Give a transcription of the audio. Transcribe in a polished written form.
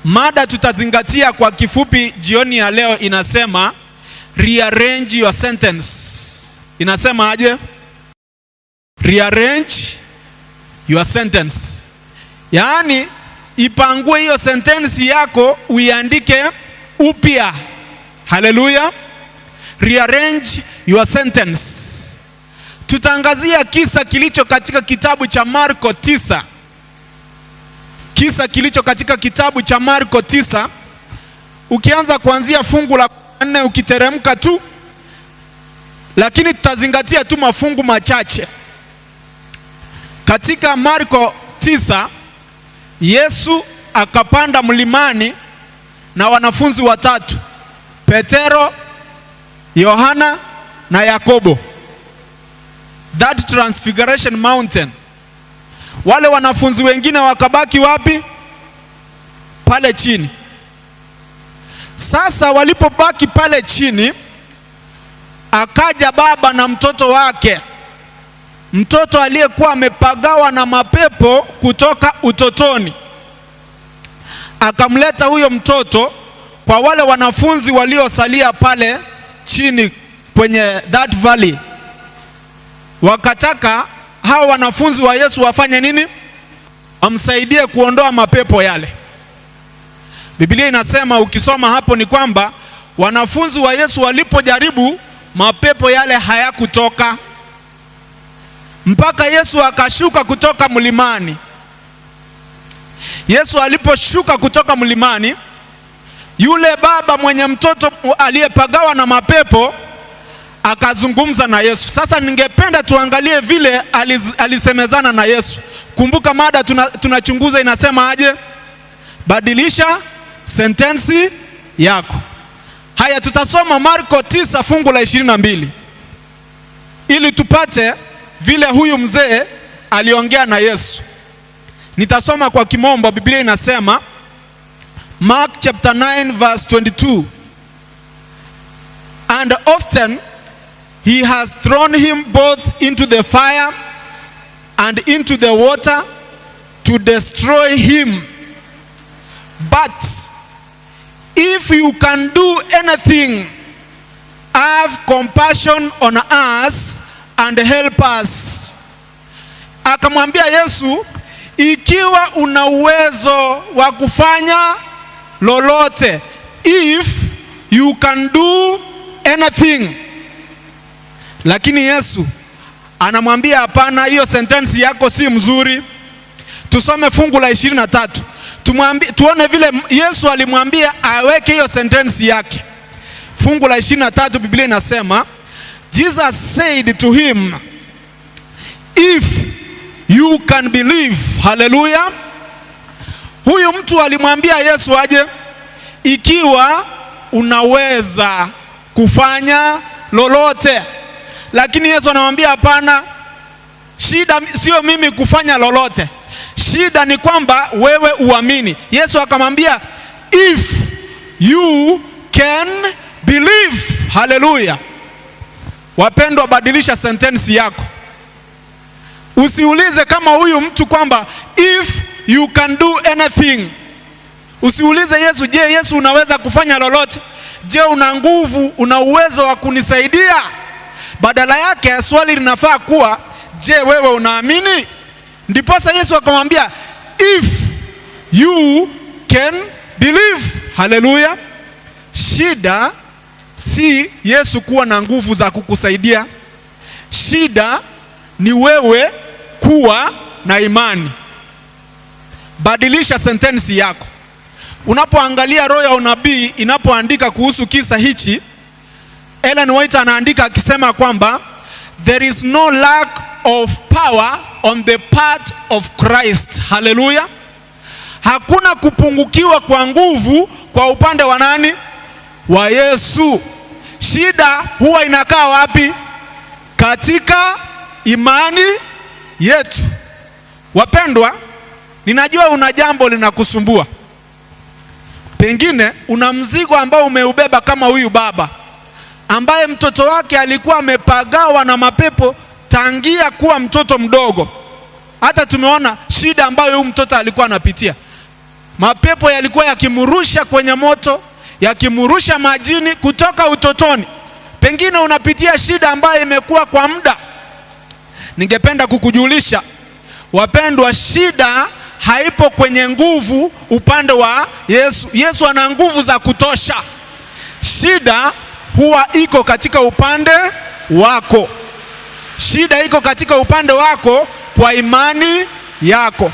Mada tutazingatia kwa kifupi jioni ya leo inasema "Rearrange your sentence." Inasema aje? Rearrange your sentence. Yaani ipangue hiyo sentensi yako uiandike upya. Haleluya. Rearrange your sentence. Tutaangazia kisa kilicho katika kitabu cha Marko 9. Kisa kilicho katika kitabu cha Marko 9, ukianza kuanzia fungu la 4 ukiteremka tu, lakini tutazingatia tu mafungu machache. Katika Marko 9, Yesu akapanda mlimani na wanafunzi watatu, Petero, Yohana na Yakobo. That Transfiguration Mountain. Wale wanafunzi wengine wakabaki wapi? Pale chini. Sasa walipobaki pale chini, akaja baba na mtoto wake, mtoto aliyekuwa amepagawa na mapepo kutoka utotoni. Akamleta huyo mtoto kwa wale wanafunzi waliosalia pale chini kwenye that valley. Wakataka hao wanafunzi wa Yesu wafanye nini? Wamsaidie kuondoa mapepo yale. Biblia inasema, ukisoma hapo, ni kwamba wanafunzi wa Yesu walipojaribu, mapepo yale hayakutoka mpaka Yesu akashuka kutoka mlimani. Yesu aliposhuka kutoka mlimani, yule baba mwenye mtoto aliyepagawa na mapepo akazungumza na Yesu. Sasa ningependa tuangalie vile alisemezana na Yesu. Kumbuka mada tunachunguza inasema aje? Badilisha sentensi yako. Haya, tutasoma Marko 9 fungu la 22 ili tupate vile huyu mzee aliongea na Yesu. Nitasoma kwa Kimombo. Biblia inasema, Mark chapter 9 verse 22: "And often he has thrown him both into the fire and into the water to destroy him. But if you can do anything, have compassion on us and help us." Akamwambia Yesu, "Ikiwa una uwezo wa kufanya lolote," if you can do anything. Lakini Yesu anamwambia, "Hapana, hiyo sentensi yako si mzuri." Tusome fungu la 23. Tumwambie, tuone vile Yesu alimwambia aweke hiyo sentensi yake. Fungu la 23, Biblia inasema, "Jesus said to him, 'If you can believe.'" Haleluya. Huyu mtu alimwambia Yesu aje? "Ikiwa unaweza kufanya lolote." Lakini Yesu anamwambia, "Hapana, shida sio mimi kufanya lolote, shida ni kwamba wewe uamini." Yesu akamwambia, "If you can believe." Haleluya. Wapendwa, badilisha sentensi yako. Usiulize kama huyu mtu kwamba if you can do anything. Usiulize Yesu, "Je, Yesu, unaweza kufanya lolote? Je, una nguvu, una uwezo wa kunisaidia?" Badala yake swali linafaa kuwa, "Je, wewe unaamini?" Ndiposa Yesu akamwambia, "If you can believe." Haleluya. Shida si Yesu kuwa na nguvu za kukusaidia. Shida ni wewe kuwa na imani. Badilisha sentensi yako. Unapoangalia roho ya unabii inapoandika kuhusu kisa hichi, Ellen White anaandika akisema kwamba there is no lack of power on the part of Christ. Haleluya! Hakuna kupungukiwa kwa nguvu kwa upande wa nani? Wa Yesu. Shida huwa inakaa wapi? Katika imani yetu. Wapendwa, ninajua una jambo linakusumbua. Pengine una mzigo ambao umeubeba kama huyu baba ambaye mtoto wake alikuwa amepagawa na mapepo tangia kuwa mtoto mdogo. Hata tumeona shida ambayo huyu mtoto alikuwa anapitia. Mapepo yalikuwa yakimurusha kwenye moto, yakimurusha majini kutoka utotoni. Pengine unapitia shida ambayo imekuwa kwa muda. Ningependa kukujulisha wapendwa, shida haipo kwenye nguvu upande wa Yesu. Yesu ana nguvu za kutosha. Shida huwa iko katika upande wako. Shida iko katika upande wako kwa imani yako.